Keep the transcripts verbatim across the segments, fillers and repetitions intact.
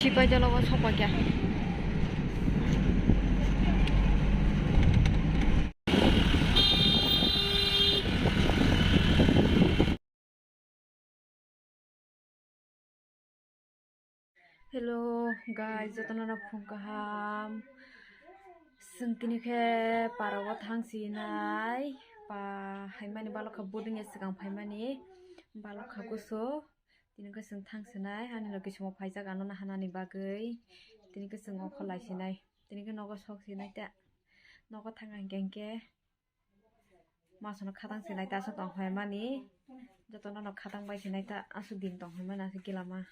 Chipai jalo o sokpakya. Hello guys, jotono no phung kaham. Chwng tini khe para o thang sinai, pa haimani balokha boarding ni swkang phaimani balokha gusu. Tini khe chwng thang sinai, ani logi chwng phaijak ano nahanani bagwi. Tini khe chwng o kholai sinai, tini khe nogo sok sinai ta, nogo thang hwnkhe hwnkhe. Masono khatang sinai ta aswk tong phaimani, jotono no khatang bai sinai ta aswk din tong phaimani aswk gilama.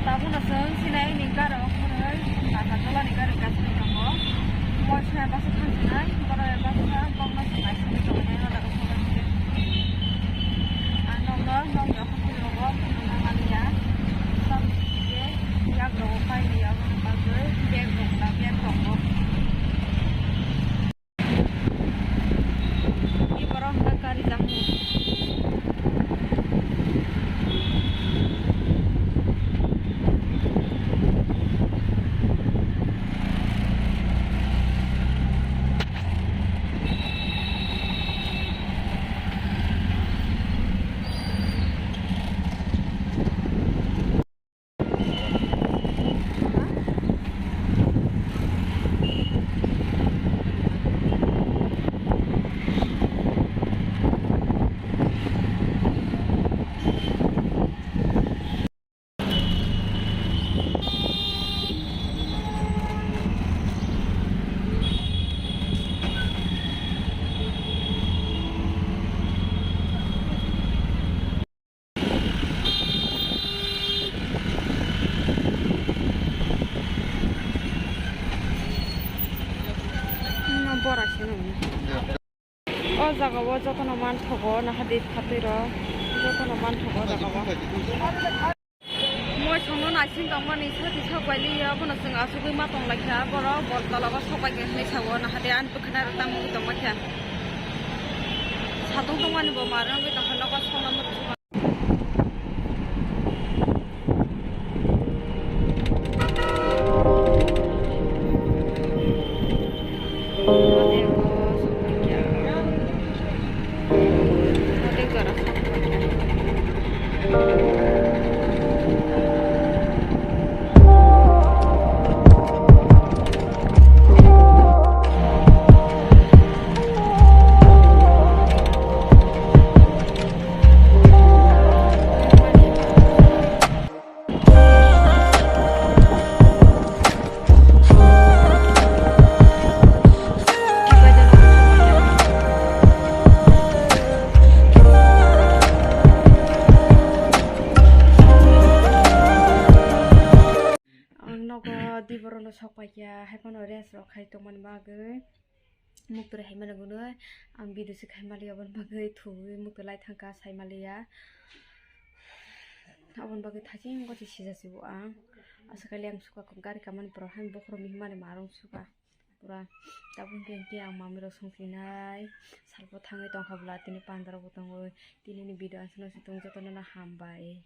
Tabukno chwng sinai ni gari o khwnwi Nagarjula ni gari kaisa tongo. Moi soya basa thang sinai, borok ya basa bokno chwng naisingwi tongo, hai o jaga sobai se. Ang nokno, nokni okhorni rogo phunukna manliya. Tabuk khe yak rogo pailiya, aboni bagwi bag rok na bag tongo. Ni borok hwnka gari tangmo. Bora se nang. O jaga o jotono manthogo, naha di phatwi rok jotono manthogo o jaga o. Moi songno naising tongmani sati sok bai liya, abono chwng asugwi ma tong lai kha, borok bol tola o sok bai khe hinwi sao, naha di ani bwkhwnai rok tamo wngwi tong bai kha. Satung tongmani bo mar wngwi tong kha, nogo songno muchung. Ang nogo di borokno sok pai kha, hai phano rest rok khai tongmani bagwi. Muktwrwi hai mani gwnwi ang video se khai maliya, aboni bagwi thugwi muktwrwi lai thangkha, sai maliya. Aboni bagwi thaching gochi sijak se bo ang. Aswk kali ang suka gari kamani borok hai bokhorok mihimani marung suka. Pura tabuk hwnkhe hwnkhe ang mamirok songsinai salbo thangwi tongkha bwla, tini pandarok bo tongwi. Tinini video aswk no se tong, jotono no hambai.